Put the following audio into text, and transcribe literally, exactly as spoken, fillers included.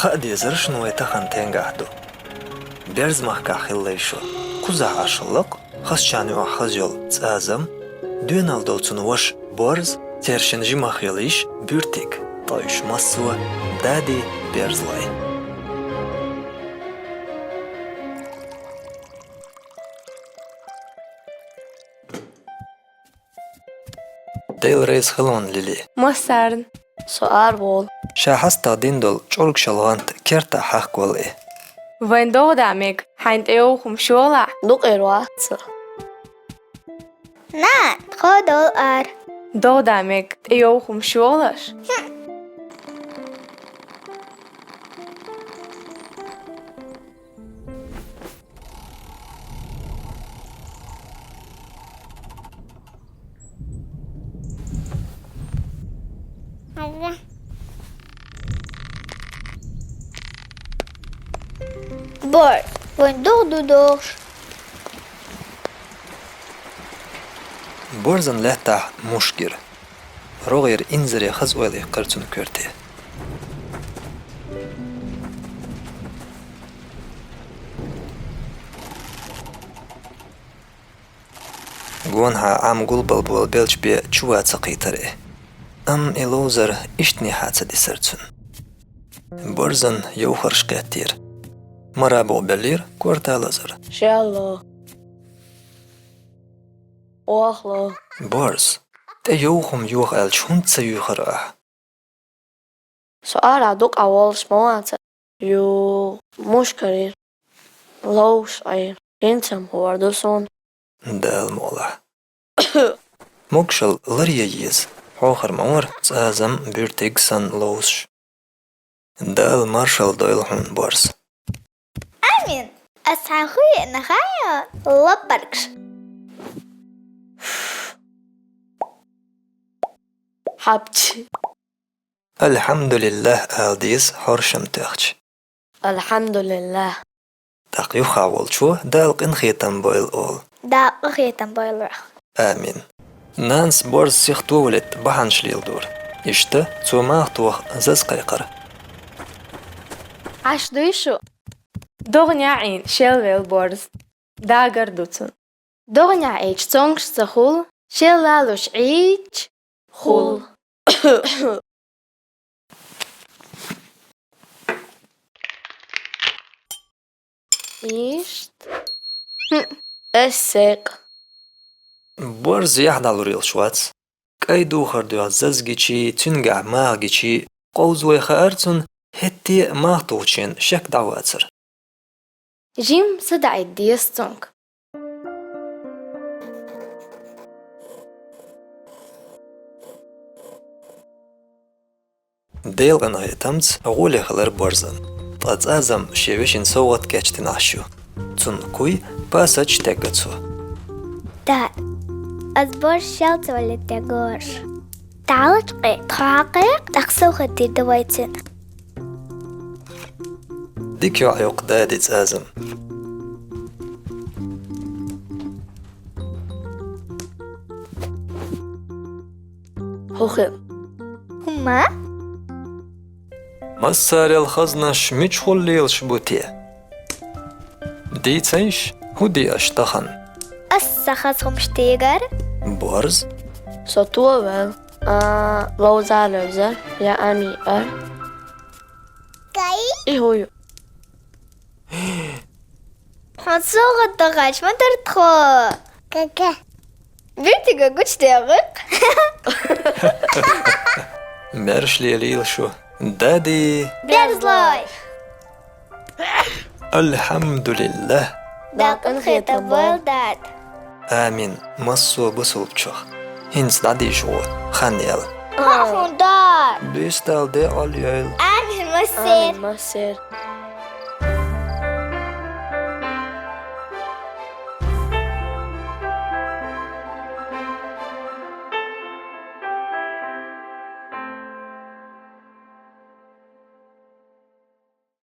Кхаъ дезарш шуна вай тахан тенгахь ду. Берзмахкахь хилла шу. Кхузахь Ӏаш лакха, хазачарна юкъахь хаза йолу ЦӀазам, доьналла долу цуьнан ваша Борз, церан шина жимах йолу йиша Буьртиг, ткъа уьш массо а дади берзалой. Дела реза хуьлда, Лили. Массарна. Со ара волу. Ша хьастагӀ дина долу чӀоргашалла гӀант кертахь хьахкавала и. Вайн догӀа дан мега, хьайна тӀейовха хӀума йолахь? Дукъера вац со. На, тхо долу ара. ДогӀа дан мега, тӀейовха хӀума йолаш? Борз, вайн догӀа ду догӀуш. Борзан лаьттахь мушк йира. РогӀера инзаре хаза ойла иккхира цуьнан коьрте. Гонахьа Ӏам гулбала болу белчбе чу ван ца кхийтира и. Амма и ловзар иштанехьа ца дисира цуьнан. Борзан йовхарш кхеттера. Мара боху беллера корта лазар. Шел ло. Охьа ло. Борз, тӀейовха хӀума йоха аьлча, хӀунда ца юьйхира ахь? Со арахь дукха волуш ма вацара. Ю, мушк йира. Ловзуш Ӏийра. ХӀинца-м хӀун хир ду суна? Дала мукъалахь. Могушалла ларъян еза. Хьо хир ма вара ЦӀазам, Буьртиг санна ловзуш. Дала маршалла дойла хьуна, Борз. Амин. Ас хьайн хӀуъа еана хьайо лаппаргаш. Хьапчи. Алхьамдулиллах ала деза хьоршам тоьхча. Алхьамдулиллах. ТӀаккха юххехь волчо Дала къинхетам бойла олу. Дала къинхетам бойла вайх. Амин. Нанас Борз сихто валийта бахьанаш леладора. Иштта цо маха тоха заз кхайкхира. Ӏаш дуй шу? ДогӀанехь Ӏийна шел велла Борз. Дагар ду цунна. ДогӀанехь Ӏийча цомгаш ца хуьлу, шел лалуш Ӏийча хуьлу. Иштта. ХӀм, ас секъа. Борз яхь дӀалур йолуш вац. КӀай духар доьху заз гичи, цуьнгахь маха гичи, къовзавой хаьара цунна, хӀетте а маха тухучийн шек дӀавацара. Жимма садаӀийта деза цуьнга. Делан къинхетамца гӀоле хилира Борзан. Ткъа ЦӀазам шен вешин совгӀат кечдина Ӏаш ю. Цунна куй, пасаташ тегга цо. Да, ас Борз шел ца валийта тегораш. ДӀалачкъе, тхо хьакхайкха, тӀаккха совгӀат дийр ду вай цунна. Дика йоӀ ю-кх дади ЦӀазам. ХӀун хир? ХӀумма? Массарел хазнаш мичахула лелаш бу те? Дийцайша, хӀун де аша тахана? Ас сан хаза хӀумаш дийгар. Борз? Со товелла. А, ловза левзар, я ами ар. Кай? И хӀун ю? Хьо совгӀат дахьаш ма дара тхо. Кака. Буьртига гучудехира. Маьрша лелийла шу. Дади. Берзалой. Алхьамдулиллах. Дала къинхетам бойла, дад. Амин. Массо а бусулбачох. ХӀинца дӀадийша гӀо, хан яьлла. Ха, хӀун дар? Бистал де Ӏол йойла. Амин, массер. Амин, массер.